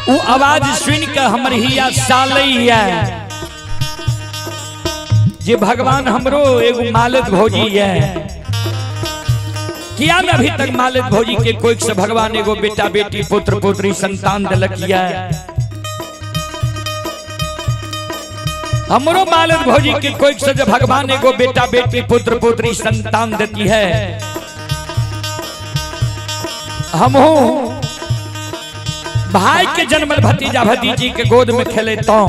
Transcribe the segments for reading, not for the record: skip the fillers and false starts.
उ आवाज सुन के हमर हिया सालैया जे भगवान हमरो एगो मालिक भौजी है। किया न अभी तक मालिक भौजी के कोई से भगवान एगो बेटा बेटी पुत्र पुत्री संतान दिलक है। हमरो मालिक भौजी के कोई से जब भगवान एगो बेटा बेटी पुत्र पुत्री संतान देती है, हमहू भाई के जन्मल भतीजा भतीजी के गोद में खेले तो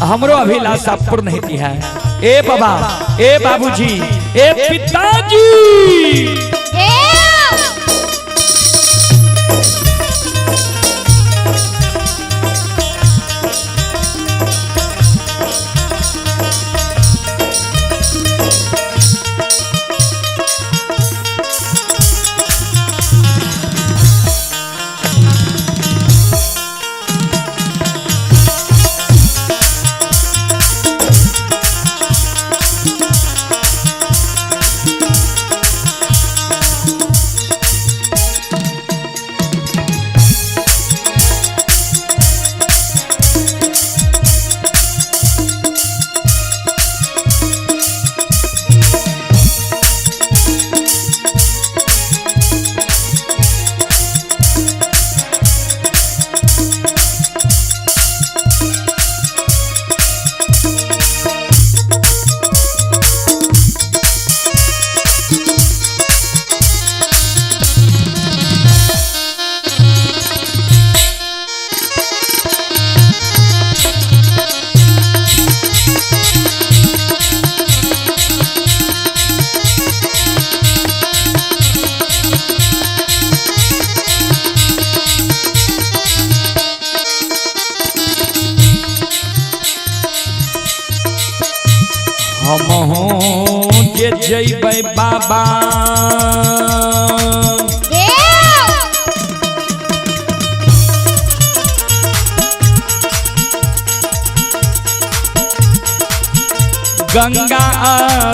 हमरो अभिलाषा पूर्ण होती है। ए बाबा, ए बाबूजी, ए पिताजी, हमहू जे जइबै बाबा गंगा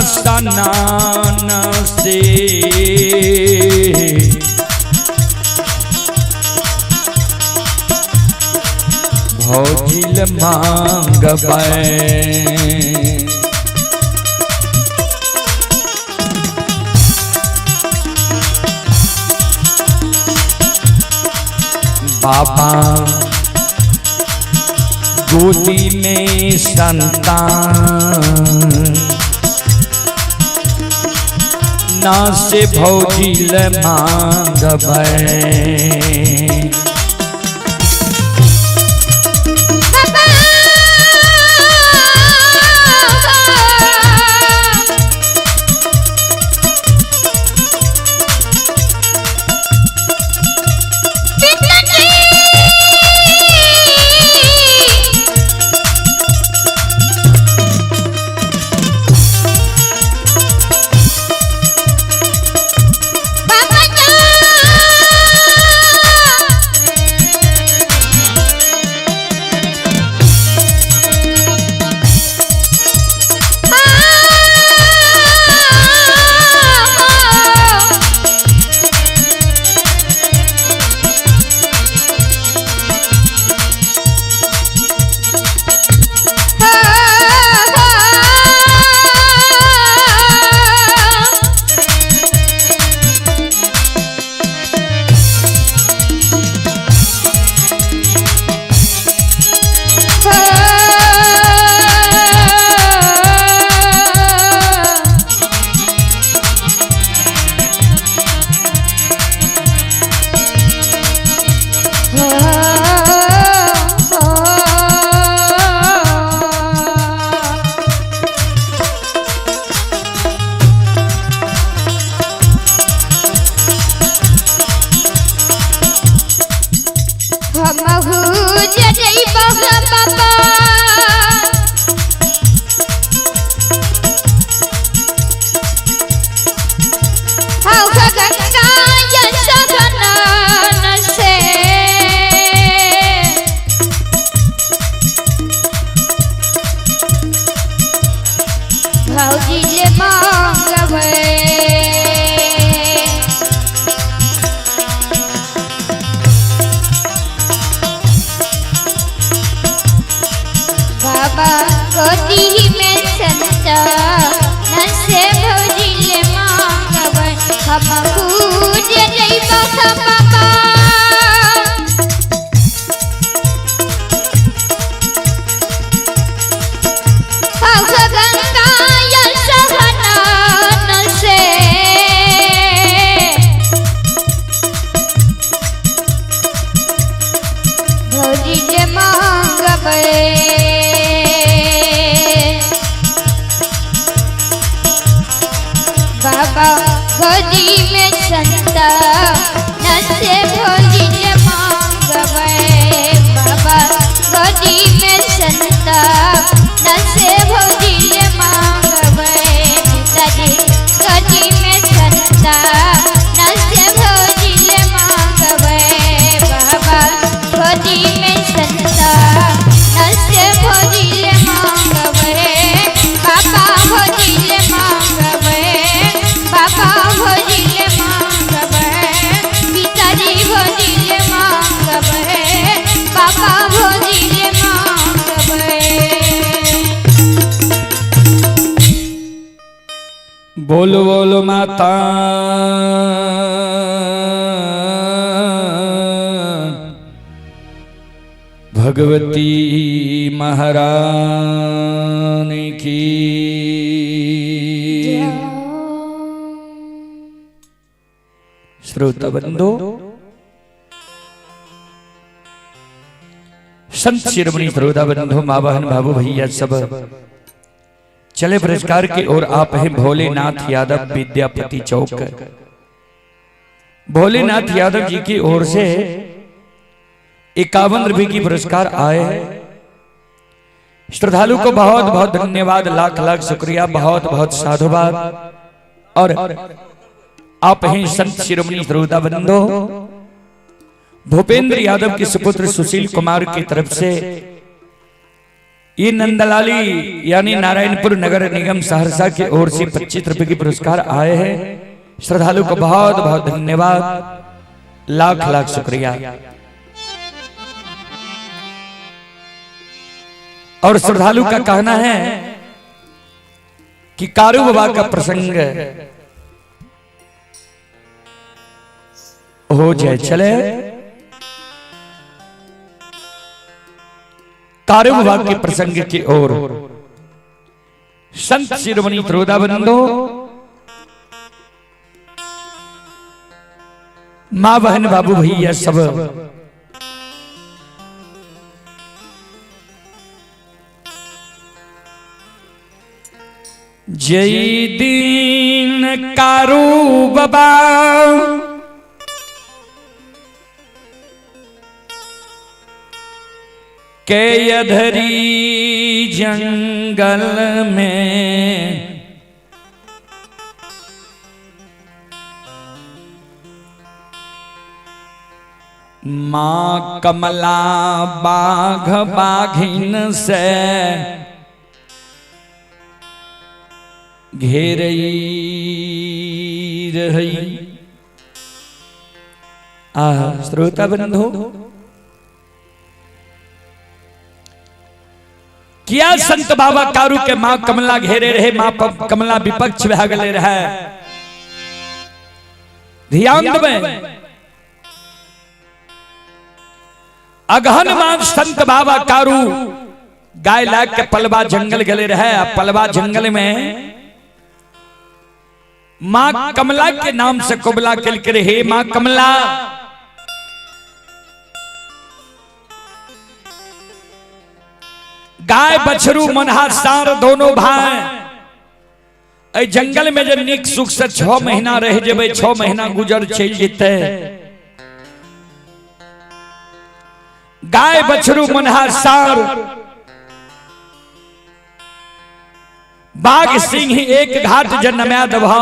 स्नान से, भौजिल मांगबै। बाबा गोदी में संतान ना से भौजिल मांगबै। हम पूजे जइबो बाबा। गंगा सहनान से भौजी के मांगबे, बाबा गोदी में संता नसे भौजी के मांगबे, बाबा गोदी में संता नसे भौजी के मांगबे, पिताजी गोदी में संता नसे भौजी के मांगबे, बाबा गोदी में संता नसे भौजी के मांगबे, बाबा भौजी के मांगबे, बाबा भौजी के मांगबे, पिताजी भौजी के मांगबे, बाबा भौजी के मांगबे। बोलो बोलो माता भगवती महारानी की। श्रोता बंधु, संत शिरोमणि श्रोता बंधु, माँ बहन बाबू भैया सब चले पुरस्कार की ओर। आप हैं भोलेनाथ यादव विद्यापति चौक। भोलेनाथ यादव जी की ओर से 51 रुपए की पुरस्कार आए हैं। श्रद्धालु को बहुत बहुत धन्यवाद, लाख लाख शुक्रिया, बहुत बहुत साधुवाद। और आप हैं संत शिरोमणि श्रोता बंधु भूपेंद्र यादव के सुपुत्र सुशील कुमार की तरफ से ये नंदलाली यानी नारायणपुर नगर निगम सहरसा की ओर से 25 रुपए की पुरस्कार आए हैं। श्रद्धालु को बहुत बहुत धन्यवाद, लाख लाख शुक्रिया। और श्रद्धालु का कहना है कि कारू बाबा का प्रसंग हो जाए। चले कारू बाबा के प्रसंग की ओर। संत शिरोमणि त्रोदा बंधो, माँ बहन बाबू भैया सब जय दीन कारू बाबा के अधरी जंगल में माँ कमला बाघ बाघिन से घेरई रही। आ श्रोता बंधु, किया संत बाबा कारू के माँ कमला घेरे रहे, माँ कमला विपक्ष भागले रहे। ध्यान देवे, अगहन मां संत बाबा कारू गाय लाग के पलवा जंगल गले रहे। पलवा जंगल में मां कमला के नाम से कबला के रहे, मां कमला गाय बछरू मनहा सार दोनों भाई ए जंगल में जब निक सुख से 6 महीना रह जेबे, 6 महीना गुजर चल जेते। गाय बछरू मनहा सार बाघ सिंह ही एक घाट जन्मया दबा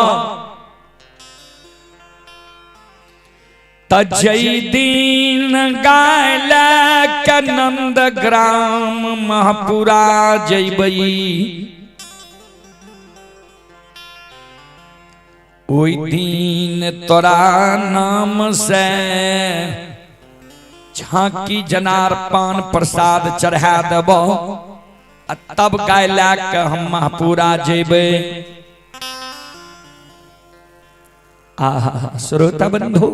तजई दीन गाय के नंद ग्राम महपुरा जैबई, ओई दिन तोरा नाम से झांकी जनार पान प्रसाद चढ़ा देबो, तब गाय ला के हम महपुरा जेबे। आहा श्रोता बंधु,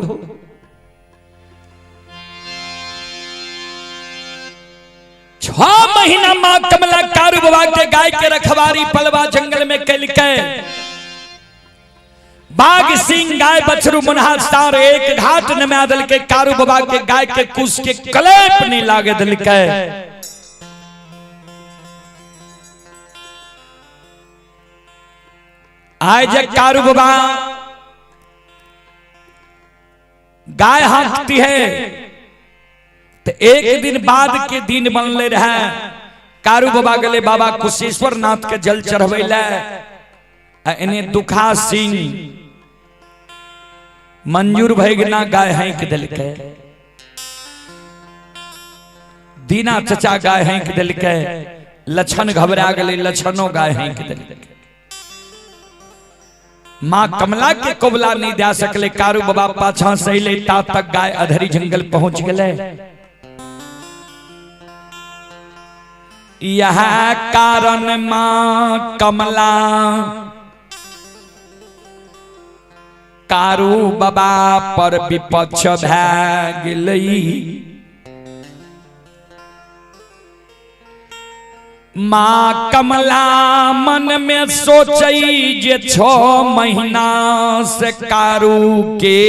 6 महीना माँ कमला कारू बाबा के गाय के रखवारी पलवा जंगल में कैलकै। बाघ सिंह गाय बछरू मुन्हा सार एक घाट नमा दिलकै। कारू बाबा के गाय के कुश के कलेप नहीं लागे दिलकै। आय जे कारू बाबा गाय हाँकती है तो एक दिन बाद के दिन बनले रहे। कारू बाबा गले बाबा कुशेश्वर नाथ के जल चढ़बै ले, आ एने दुखा सिंह मंजूर भैगना गाय हैंक दिलकै। दीना चचा गाय हैंक दिलकै। लछन घबरा गेलै, लछनो गाय हैंक दिलकै। माँ कमला के कोबला नहीं दे सकले। कारू बाबा पाछा से अइलै, ता तक गाय अधरी जंगल पहुंच गेलै। यह कारण माँ कमला कारू बाबा पर विपक्ष भए गेलै। माँ कमला मन में सोचै जे 6 महीना से कारू के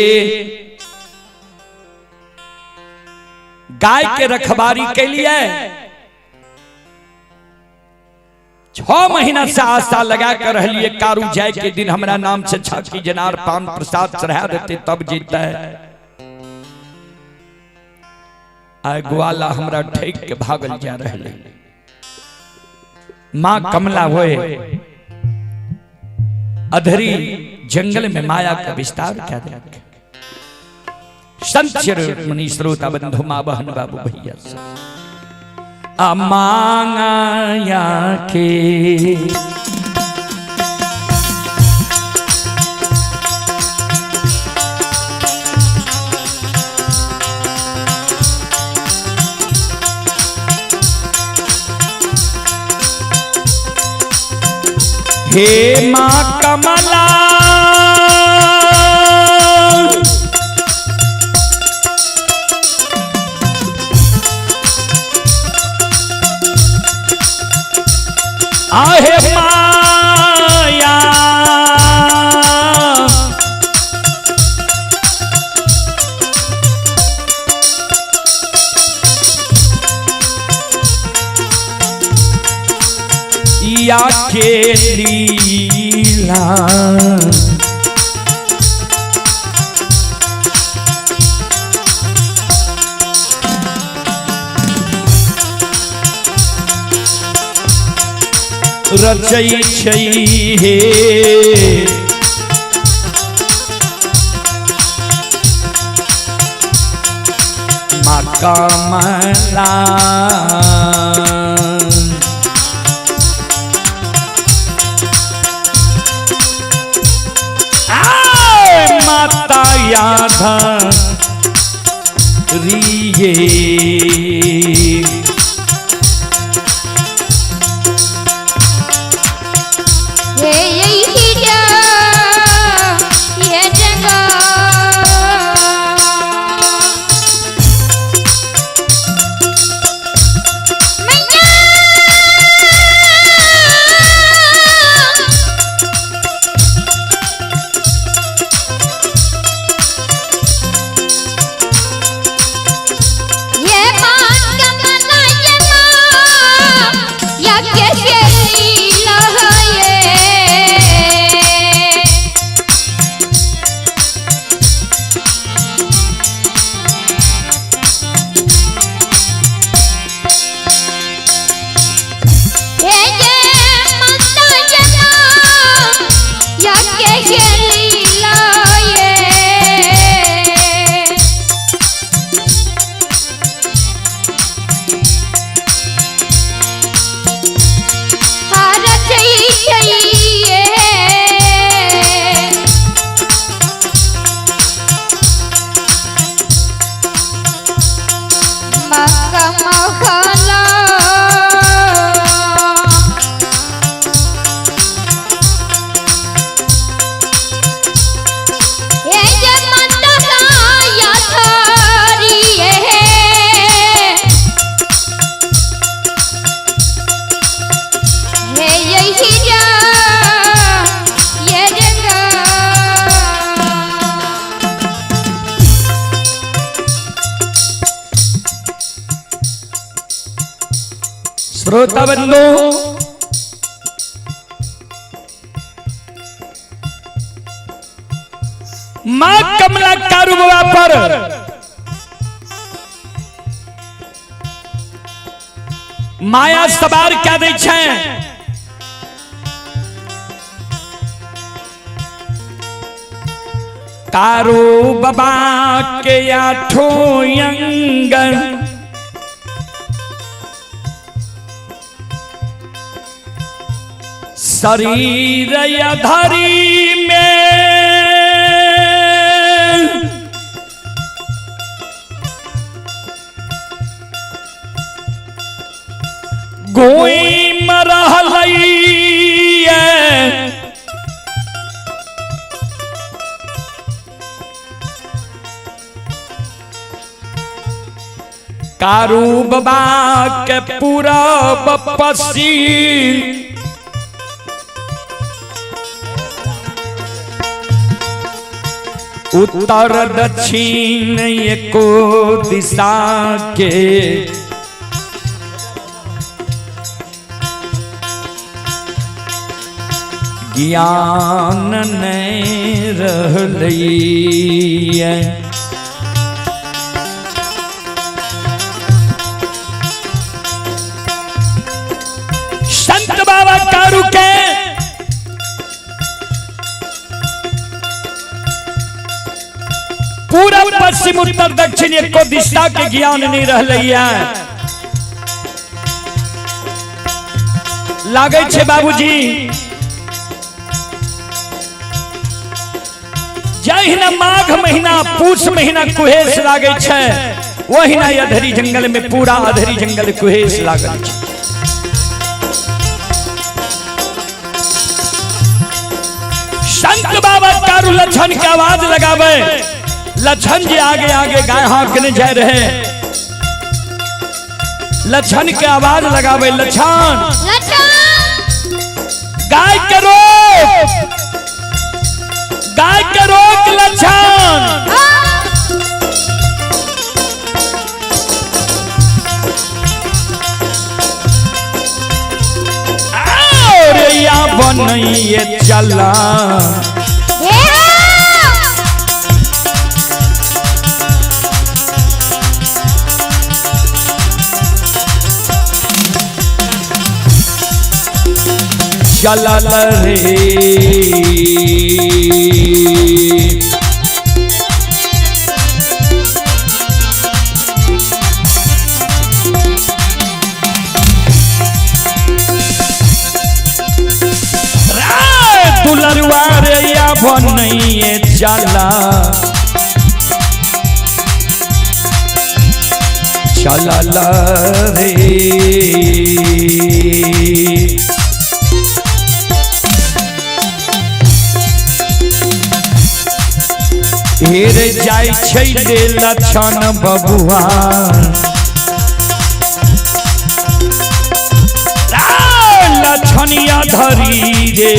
गाय के रखबारी के लिए 6 महीना से आशा लगा कर रहलिए, कारू जाय के दिन हमरा नाम से छाकी जनार पान प्रसाद चढ़ा देते तब जीते। आय ग्वाला हमरा ठेक के भागल जा रहले। माँ कमला होए अधरी जंगल में माया का विस्तार क्या देख। संत शिरोमणि श्रोता बंधु, माँ बहन, बाबू भैया सब अमांगा के हे माँ कमला, आहे माया या के लीला रचै छै हे। माँ कमला आय माता याधा रिये। हे यही जा ये जगह मैया। ये माँ कमला ये माँ या कैसे लीला ये। हे ये माता ये माँ या कैसे लीला ये। हार चाहिए मक्का मखला। हे श्रोता बंधु, मां कमला कारू बाबा पर माया सवार क्या दै छै? कारू बाबा के आठों अंगन शरीर अधरी में गोई मरहलैया कारू बाबा के पूरा पसी उत्तर दक्षिण एको दिशा के ज्ञान नहीं रहलैया। संत बाबा कारू के पूरा पश्चिम उत्तर दक्षिण एको दिशा के ज्ञान नहीं रहलैया। लागै छै बाबूजी जहिना माघ महीना पूस महीना कुहेस लागै छै, ओहिना अधरी जंगल में पूरा अधरी जंगल कुहेस लागल छै। संत बाबा कारू लक्षण के आवाज लगावे, लक्षण जी आगे आगे गाय हाँकने जा रहे, लक्षण के आवाज लगावे, लक्षण गाय के रोक, गाय के रोक लक्षण। और या बनैये चला चलल रे दुलरुआ रे या बनैये चला चलल रे। हेर जाय छै रे लक्षण बबुआ, लक्षणिया धरी रे,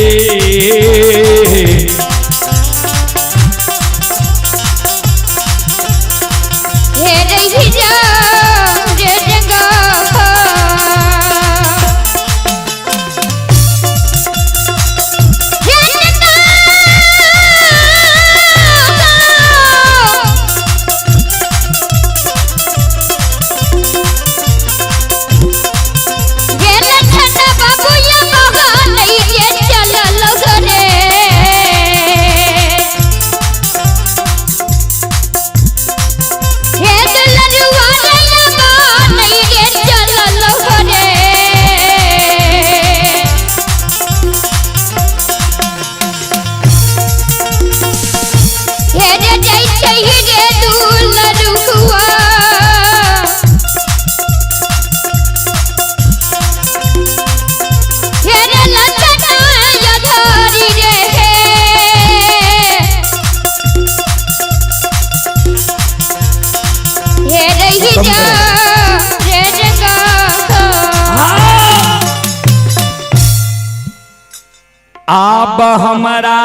आब हमरा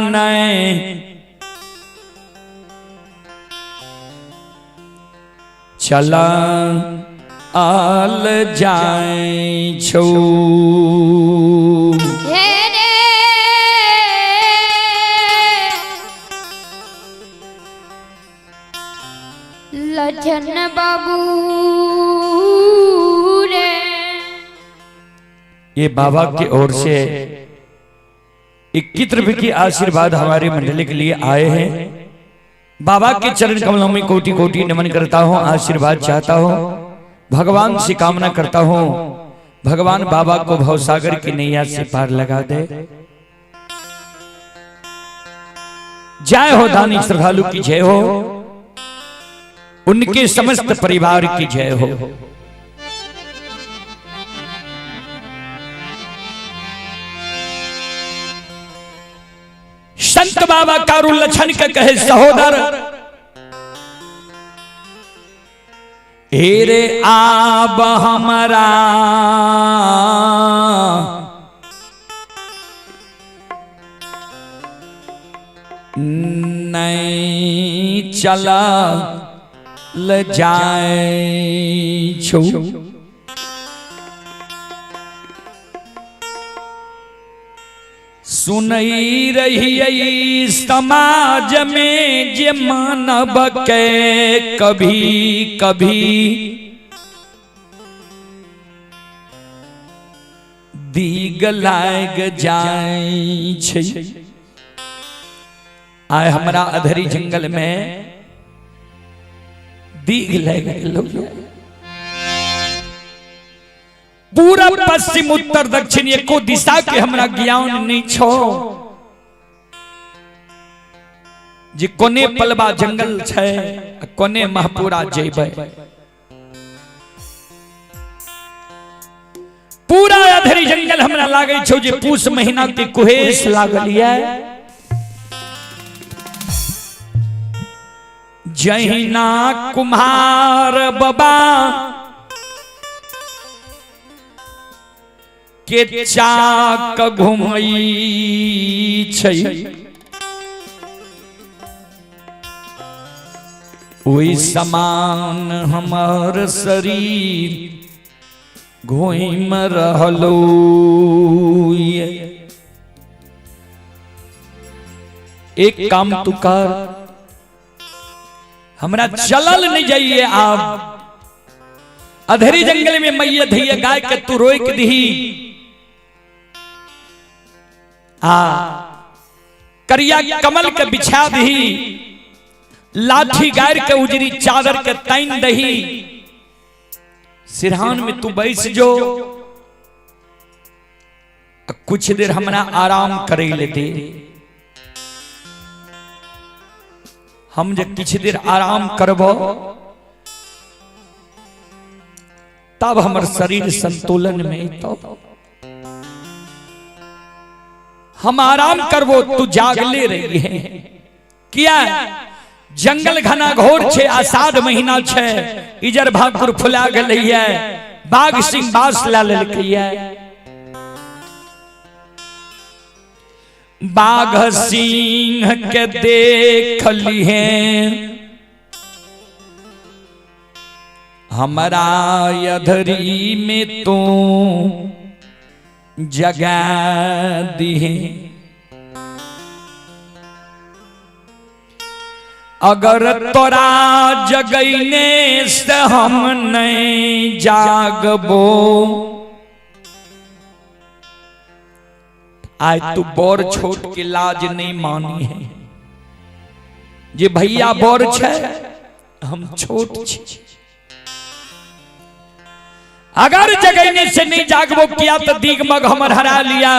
नहीं चला। आल जाय छौ। हे रे लछन बाबू रे। ये बाबा की ओर से 21 रुपए की आशीर्वाद हमारे मंडली के लिए आए हैं। बाबा के चरण कमलों में कोटि कोटि नमन करता हूँ, आशीर्वाद चाहता हूँ, भगवान से कामना करता हूँ, भगवान बाबा को भवसागर की नैया से पार लगा दे। जय हो दानी श्रद्धालु की जय हो, उनके समस्त परिवार की जय हो। संत बाबा कारू लछन के कहे सहोदर, हेरे आब हमारा नहीं चला ल जाए छो। सुनई रही समाज में जे मानव के कभी कभी दीग लाग जाय छै। आय हमरा अधरी जंगल में दीग लाग गेलो। पूरा पश्चिम उत्तर दक्षिण एको दिशा के हमरा ज्ञान नहीं छो जे कोने पलवा जंगल छै आ कोने महपुरा जेबै। पूरा अधरी जंगल हमरा लागै छौ जे पूस महीना के कुहेस लागल ये। जहिना कुम्हार बाबा के चाक घुमई छै ओहि समान हमर शरीर घुमि रहलो ये। एक काम तू कर, हमरा चलल नहीं जाइए आप अधेरी जंगल में मैया धैया गाय के तू रोक दही आ करिया कमल के बिछा दही, लाठी गार के उजरी चादर के तैन दही, सिरहान में तू बैस जो, कुछ देर हमरा आराम करे ले दे। हम जे किछ देर आराम करबो तब हमर शरीर संतुलन में अइतौ। हम आराम करबो तू जागले रही है। किया जंगल घना घोर छे, आषाढ़ महीना छे, इजर भाकुर फुला गेलै है, बाघ सिंह बास ला लेलकै है। बाघ सिंह के देख लिहे हमरा अधरी में तू जगा दिहे। अगर तोरा जगैने से हम नहीं जागबो, आज तू बोर छोट के लाज नहीं मानी है। जे भैया बोर छे हम छोट छी। अगर जगैने से नहीं जागबो किया तो दिगमग हमर हरा लिया।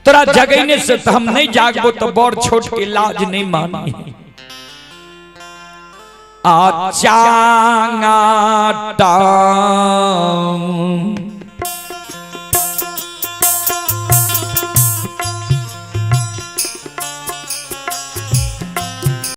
तोरा जगैने से तो हम नहीं जागबो तो बोर छोट के लाज नहीं मानी है। आ चांगा टांग